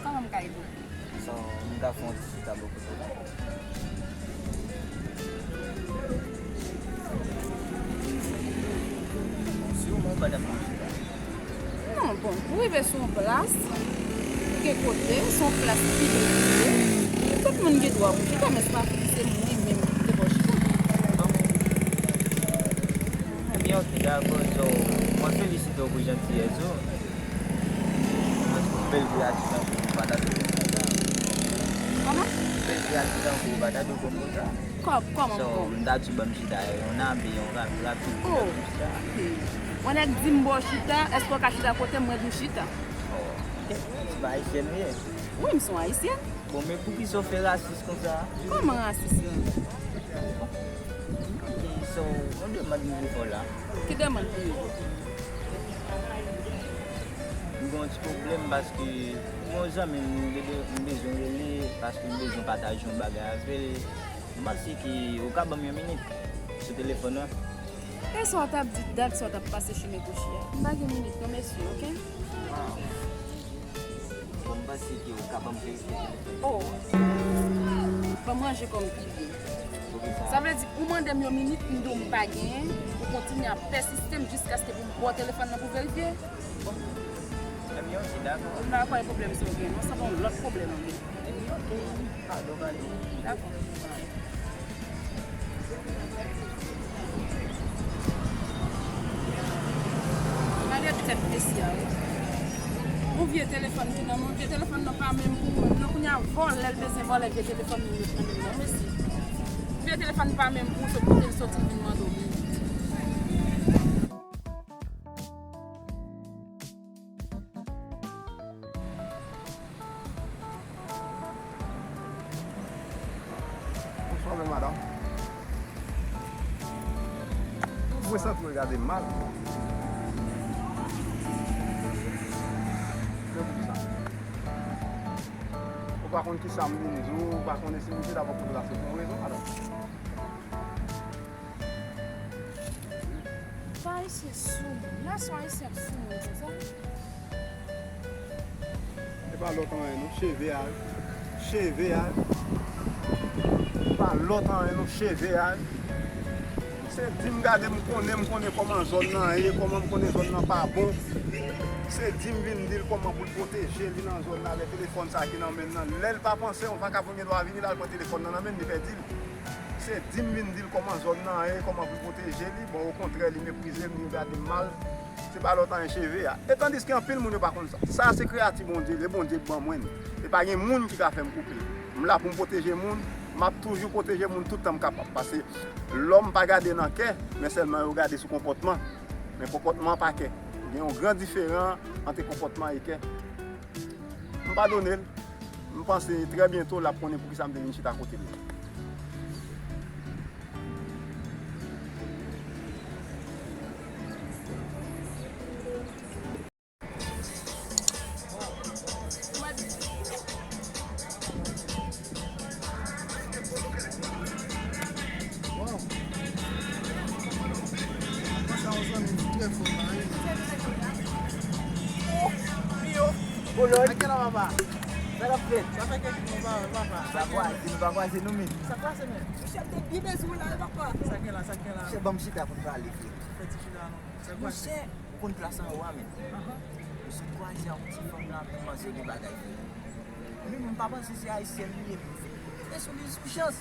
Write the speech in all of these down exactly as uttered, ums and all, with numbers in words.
Kòman m ka ede w? So, m ka fè yon ti chita bò kote w la? Bon, si w mwen pa dakò chita. Non, bon, pou rive sou yon plas, gen kote, se yon plas piblik li ye. Tout moun gen dwa pou chita, men se pa fòk se mwen menm ki te ba w chita. Bon. Ebyen, oke, dakò. So, mwen felisite w pou jantiyès ou. Paske w bèl vye atidan pou w pa ta dwe konn konsa. Kòman? Bèl vye atidan pou w pa ta dwe konn konsa. Kòb, kòman m So, konn? M ta di ban m chita, yon nabe, yon rap, rapid, Oh, ban m chita. Ok. Yon nèg di m ba w chita, èske w ka chita kote m, mwen di w chita? Oh, se pa ayisyèn ou ye? Wi, m se yon ayisyèn. Bon, men poukisa w fè rasis konsa? Kòman rasis la? Ok, so, yon demann m vle fè w la. Ki demann pou mwen? M gen yon ti pwoblèm paske m gen yon zanmi m, m bezwen, m bezwen rele paske m bezwen pataje yon bagay avè l. M panse ke ou ka ban m yon minit sou telefòn nan. E sa w t ap di, dat sa w t ap pase chimen kouchi a? M pa gen minit non, mesye, oke? Bon, m panse ke ou ka ban m verifye telefòn. Oh. Ban m ranje kò m pi byen. Poukisa? Sa vle di, ou mande m yon minit, m di w m pa genyen, ou kontinye ap pèsiste m jiskaske pou m ba w telefòn nan pou verifye? Bon. Ebyen, oke, dakò. M pa kwè e pwoblèm sa w gen, non, sa pa yon lòt pwoblèm w gen. Ebyen, oke. Padon, padon. Dakò. Gade tèt mesye a, wi. Yon vye telefòn ki nan men, vye telefòn nan pa menm pou mwen. Non, kounye a vòlè, l bezwen vòlè vye telefòn li met nan men l nan, mesye. Vye telefòn pa menm pou w sot kote l soti vin mande w minit. Bonswa, bèl madanm. Mwen santi w gade m mal. Men poukisa? Ou pa konn kisa m vin di w, ou pa konnen si m chita bò kote w la se pou yon rezon, madanm. Pa ayisyen sou moun. Lè se yon ayisyen ap sou moun konsa. E pa lòt anyen non, cheve a wi. Cheve a wi. E pa lòt anyen non, cheve a wi. Se di m gade m konnen, m konnen kòman zòn nan ye, kòman m konnen zòn nan pa bon. Se di m vin di l kòman pou l pwoteje li nan zòn nan, lè telefòn sa ki nan men l nan. Lè l pa panse, yon vakabon gen dwa vini la, l pran telefòn nan nan men l, li pèdi l. Se di m vin di l kòman zòn nan ye, kòman pou l pwoteje li. Bon, okontrè, li meprize m, li gade m mal. Se pa lòt anyen cheve a. E tandiske anpil moun yo pa konn sa. Sa se kreyati Bondye, se Bondye k ban mwen l. E pa gen moun ki ka fè m koupe l. M la pou m pwoteje moun, m ap toujou pwoteje moun tout tan m kapab. Paske lòm pa gade nan kè, men sèlman yo gade sou konpòtman. Men konpòtman pa kè. Gen yon gran diferan ant konpòtman e kè. M padone l. M panse trè byento l ap konnen poukisa m te vin chita kote l la. Wow. Sa yon zanmi m trè fò la wi. Yo. Kolòn. Ak kèl papa? Sa k ap fèt? Sa fè kèk jou nou pa wè papa. Sa kwaze, nou pa kwaze nou menm. Sa kwaze menm. Monchè, m te byen bezwen w la wi papa. Sa k gen la, sa k gen la? Monchè, ban m chita pou n pale frè. Fè ti chita non. Sa kwaze. Monchè, ou konn plas anwo a menm. Ahan. Misye kwaze ak yon ti fanm la, manzè gen bagay vre. Menm m pa panse se ayisyèn li ye, men m vin tonbe sou li sou chans.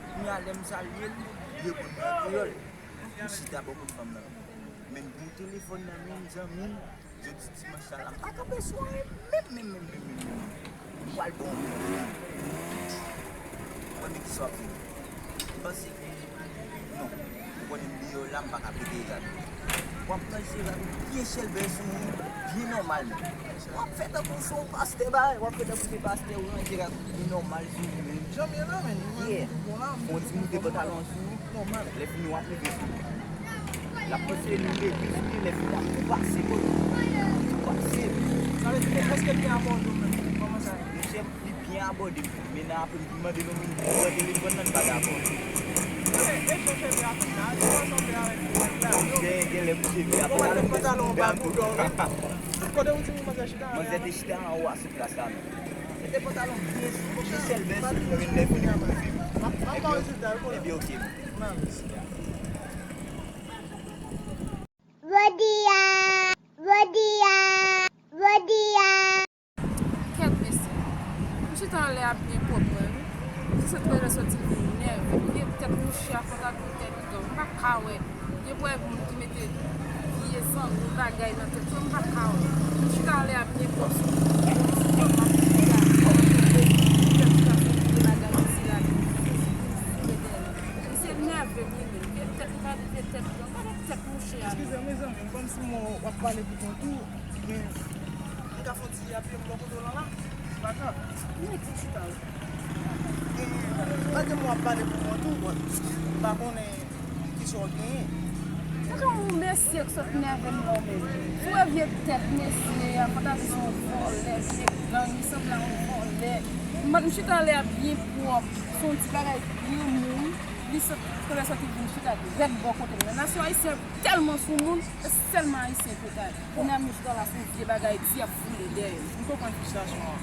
Kounye a lè m salye l, li reponn mwen an kreyòl. M chita bò kot fanm nan. Men m gen yon telefòn nan men m, zanmi m, jodi dimanch sa la, m pa kanpe sou anyen menm, menm, menm, menm, menm, menm. M pral bon. Mwen, men kisa w ap di m? M panse ke non. Ou konnen m deyò la, m pa ka prete rad. W ap pran se rad ou byen chèlbè sou ou, byen nòmal menm. W ap fè tankou se yon pastè bagay, w ap fè tankou se pastè ou ranje rad ou byen nòmal sou ou menm. Janm ye la, men, ou menm, yeah, ou bon la, m bon la. Fè yon ti moute pantalon sou ou. Nòmal. Lè fini w ap rive sou ou. L ap panse nou legliz li, lè fini w ap tou pase bò yo. Tou pase. Sa vle di, èske l te abòde w menm? Kòman sa ye? Monchè, li byen abòde m. Men nan apre m vin mande l yon minit pou l pran telefòn nan, li pa dakò. Men, e jan cheve a fèt la, li pa sanble avèk nèg la. Gen, gen lè pou cheve a fèt la. Pantalon an ba boudon, wi. Kote ou di manzè chita? Manzè te chita anwo a sou plas la menm. Mete pantalon byen sou, yon sèl vès, yon lèf li pou fè. Epi, epi oke. Jodi a, jodi a, jodi a. Kèt mesye. M chita anlè a byen pwòp mwen wi. Ti sot mwen soti vin nève. Vye tèt mouche a konn ta tou tèt gang. M pa ka wè. Gen pwòp moun ki mete vye zanno bagay nan tèt yo, m pa ka wè. M chita anlè a byen pwòp sou mwen. Kèt chita sou vye bagay isi la. Misye nève m wi menm. Vye tèt m ka di vye tèt gang. Gade tèt mouche a. Eskize m mezanmi, m konn si mwen w ap pale pou kont ou. Men, m ka fè yon ti apye m bò kote w lan la. Pa grav. Mwen di chita wi. E, malgre m w ap pale pou kont ou, bon, m pa konnen kisa w genyen. Se jan yon mesye k sot nève m nan men. Si w wè vye tèt mesye a, fò ta di se yon vòlè, vye gang, li sanble a yon vòlè. M, m chita anlè a byen pwòp. Se yon ti bagay granmoun. Li sot, kote l soti vin chita rèd bò kote m nan. Nasyon ayisyen tèlman soumoun, e sèlman ayisyen ki ta ye. Kounye a m chita la sou vye bagay dyab foule dèyè m. M konprann fristrasyon an.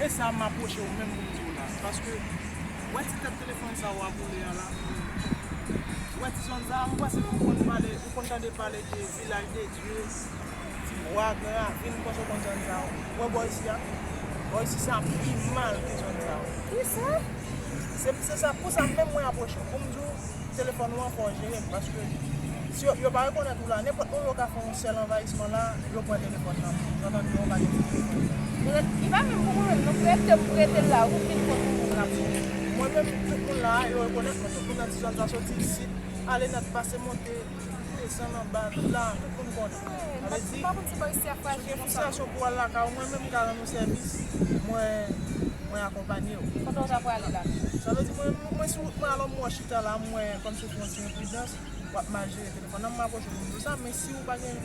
E sa m apwoche w menm pou m di w la. Paske, wè ti tèt telefòn sa w ap boule a la. Wè ti zòn sa a, m panse ke w konn pale, ou konn tande pale de Vilaj de Dye, Ti Bwa, Gran Ravin, m panse w konn zòn sa yo. Wè bò isi a. Bò isi sa pi mal ke zòn sa yo. Kisa? Se, se sa, pou sa menm mwen apwoche w. Pou m di w, telefòn ou an fò w jere l. Paske si yo, yo pa rekonèt ou la, nenpòt moun yo ka fè yon sèl anvayisman la, yo pran telefòn nan men w. Ou tande, yo pa gen telefòn. Li pa menm pou mwen menm non, prete m prete l la, ou vin kont moun la pou mwen. Mwen menm, tout moun la, yo rekonèt mwen, tout moun nan ti zòn sa soti isit, ale nèt, pase monte, desann anba, tout la, tout moun konnen. Sa vle di, si w gen fristrasyon pou w al lakay ou, mwen menm m ka rann ou sèvis, mwen, mwen akonpanye w. Kote w ta prale la? Sa vle di, mwen, mwen sou wout mwen, alò m wè w chita la, m wè kòmsi w fè yon ti enpridans, w ap mal jere telefòn nan, m apwoche w pou m di w sa, men si w pa gen,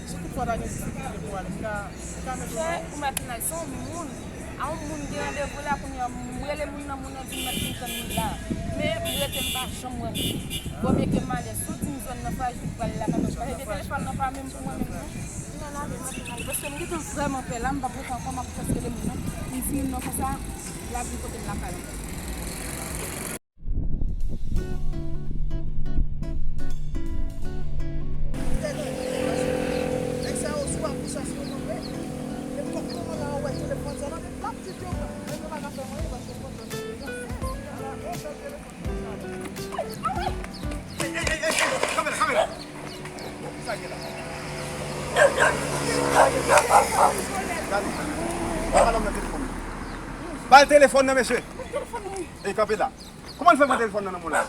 si toutfwa w ta gen difikilte pou w ale, m ka, m ka mete w nan wout. Ou mèt nan, se yon moun, a yon moun gen randevou la, kounye a, m rele moun nan, moun nan di m mèt vin tann li la. Men m rete, m pa janm wè moun. Vòmye ke m ale. Si w di m zòn nan frajil, m pral lakay mwen. Paske telefòn nan pa menm pou mwen menm non. M nan lari, m ap lari. Paske m gentan vrèman pè la, m p ap rete ankò, m ap jis rele moun nan. M di moun nan konsa, l ap vin kote m lakay ankò. Nèg sa yo swa pou sa, si yo tonbe. E m konn kòman la, wè telefòn sa la, men m ap di yo, men yo pa ka fè m anyen, paske m konn sa se deja. Ala, e bèl telefòn. Ba l telefòn nan, mesye. E kanpe la. Kòman l fè pran telefòn nan nan men w la?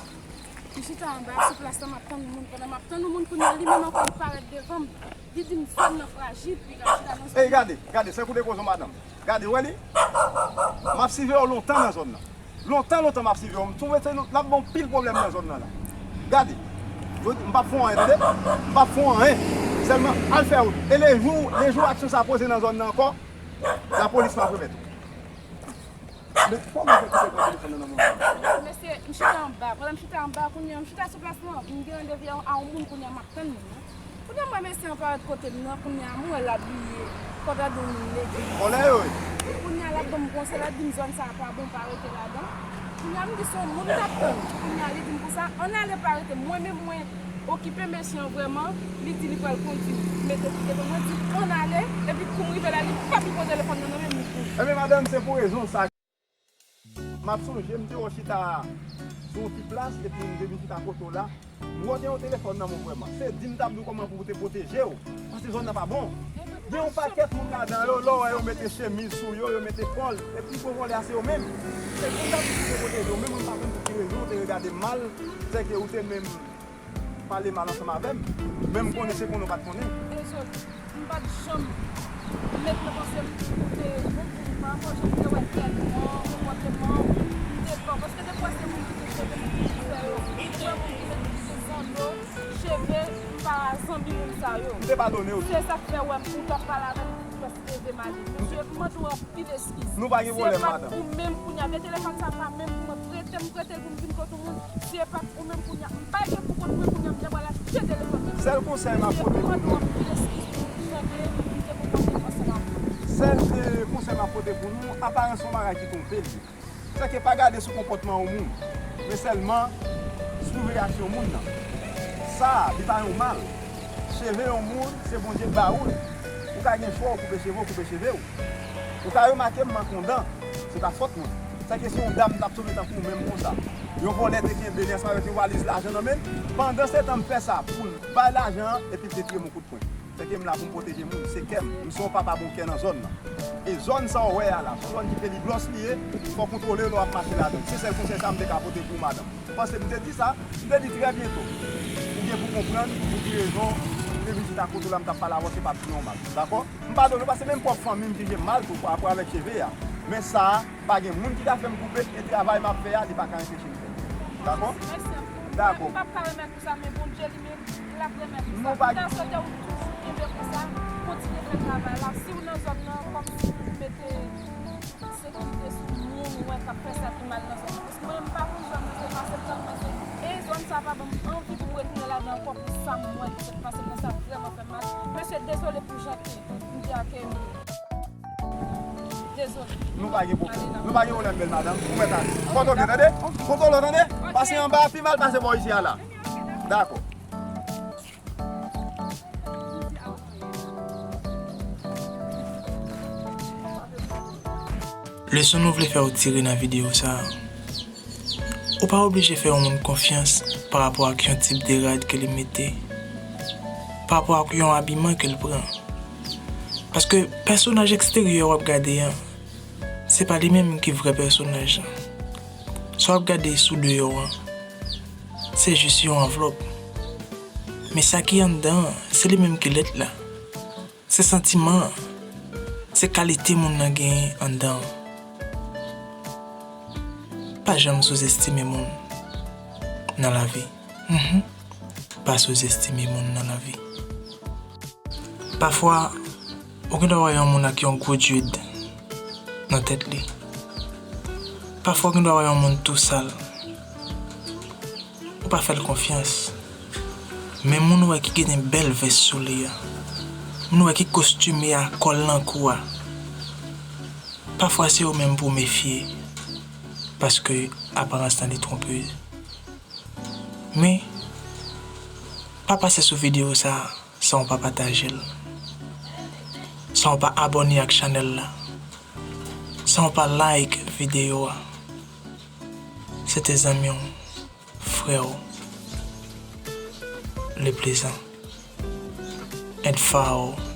M chita anba sou plas la, m ap tann yon moun. Pandan m ap tann yon moun, kounye a, li menm ankò, li parèt devan m. Li di m zòn nan frajil, li ka chita nan zòn nan. Ey, gade, gade, se kou de kozo madanm. Gade, wè li? M ap siveye w lontan nan zòn nan. Lontan, lontan m ap siveye w. M twouve se nou, n ap ban w pil pwoblèm nan zòn nan la. Gade. Yo di, m p ap fè w anyen, tande? M p ap fè w anyen. Sèlman, al fè wout. E lejou, lejou aksyon sa poze nan zòn nan ankò, lapolis p ap remèt ou. Men kòman w fè kite pran telefòn nan nan men w? Mesye, m chita anba. Pandan m chita anba, kounye a, m chita sou plas lan. M gen randevou a yon moun, kounye a, m ap tann moun nan. Kounye a m wè mesye an parèt kote m nan, kounye a m wè l abiye kòm yon moun legliz. Vòlè yo ye. Kounye a l ap ban m konsèy, l ap di m zòn sa a pa bon, pa rete ladan. Kounye a m di se yon moun m t ap tann. Kounye a li di m konsa, ann ale pa rete. Mwen menm mwen okipe mesye an vrèman, li di li pral kondui m. Mete kite pou mwen di ann ale, epi kou m rive la, li pa vin pran telefòn nan nan men m, li kouri. Ebyen madanm, se pou rezon sa. M ap sonje, m te wè w chita sou yon ti plas, epi m te vin chita kote w la. M wè w te yon telefòn nan men w vrèman. Se di m t ap di w kòman pou w te pwoteje w, paske zòn nan pa bon. Gen yon pakèt moun ladan yo, lè w wè yo mete chemiz sou yo, yo mete kòl, epi gwo vòlè a se yo menm. Se pou sa m di w pou w te pwoteje w, men mwen m pa konn pou ki rezon w te regade m mal, sèke ou te menm pale mal ansanm avè m, men m konnen se konnen w pa t konnen. Dezole, m pa t janm met nan panse m pou te, pa rapò jan m te wè tèt mwen, konpòteman w, m te pè w. Paske defwa se moun ki te cheve, moun ki fè yo. M te wè moun ki te touche zanno, cheve, m pa zanmi moun sa yo. M te padone w tou. Se sa k fè w wè m, ou t ap pale avè m, m te pwès leve m ale. Mesye, m mande w anpil eskiz. Nou pa gen pwoblèm, madanm. Se pa ou menm kounye a. Vye telefòn sa pa menm pou mwen. Prete m, prete l pou m vin kote moun. Se pa ou menm kounye a. M pa gen pou kont mwen kounye a. M ta pral achte telefòn. Sèl konsèy m ap pote pou nou. Mesye, m mande w anpil eskiz pou jan ke m te konpòte m. Sèl, e, konsèy m ap pote pou nou, aparans se yon bagay ki twonpe li. Sèke pa gade sou konpòtman yon moun, men sèlman sou reyaksyon moun nan. Sa a, li pa yon mal. Cheve yon moun, se Bondye k ba ou l. Ou ka gen chwa w koupe cheve w, koupe cheve w. Ou ka remake m manke yon dan, se pa fòt mwen. Sèke si yon dam t ap sove tankou w menm konsa, yon vòlè te kenbe li ansanm avèk yon valiz lajan nan men l, pandansetan m fè sa pou l bay lajan an epi l te tire m yon kout pwen. Sèke m la pou m pwoteje moun, se kè m. M se yon papa bon kè nan zòn nan. E zòn sa w wè a la, se yon zòn ki peliglòs li ye, fò w kontwole lè w ap mache ladan l. Se sèl konsèy sa a m te ka pote pou w, madanm. M panse m te di sa, m te di trè byento. Ou gen pou konprann, ou gen rezon, m te vin chita kote w la, m t ap pale avè w, se pa t pou yon mal. Dakò? M padone w paske menm pwòp fanmi m jije m mal tou, pa rapò avèk cheve a. Men sa a, pa gen moun ki ka fè m koupe, e travay m ap fè a, li pa ka anpeche m fè l. Dakò? Mèsi anpil. Dakò. M p ap ka remèt ou sa, men Bondye li menm, l ap remèt ou sa. M ta swete ou toujou kenbe konsa, kontinye fè travay la. Si w nan zòn nan, kòmsi pou mete sekirite sou moun ou wè k ap fè sa ki mal nan zòn nan. Paske mwen menm, m pa konn zòn nan, se pase m nan pase. E zòn sa pa ban m anvi pou m retounen ladan ankò pou sa m wè ki sot pase m nan, sa vrèman fè m mal. Mesye, dezole pou jan ke m te akeyi w. Dezole. Nou pa gen pwoblèm. Nou pa gen pwoblèm, bèl madanm. Ou mèt ale. Kontwole, tande? Kontwole, tande? Pase anba a pi mal pase bò isi a la. Dakò. Leson nou vle fè w tire nan videyo sa a. Ou pa oblije fè yon moun konfyans pa rapò ak yon tip de rad ke li mete, pa rapò ak yon abiman ke l pran. Paske pèsonaj eksteryè w ap gade an, se pa li menm ki vrè pèsonaj lan. Sa w ap gade sou deyò an, se jis yon anvlòp. Men sa ki anndan an, se li menm ki lèt la. Se santiman an, se kalite moun nan genyen anndan an. Pa janm souzestime moun nan lavi. Mhm. Pa souzestime moun nan lavi. Pafwa, ou gen dwa wè yon moun ak yon gwo dread nan tèt li. Pafwa, ou gen dwa wè yon moun tou sal. Ou pa fè l konfyans. Men moun ou wè ki gen bèl vès sou li a, moun ou wè ki kostime a, kòl nan kou a, pafwa se ou menm pou w mefye, paske aparans lan li twonpez. Men, pa pase sou videyo sa a san w pa pataje l, san w pa abòne ak chanèl la, san w pa like videyo a. Se te zanmi w, frè w, le plezan, and foul.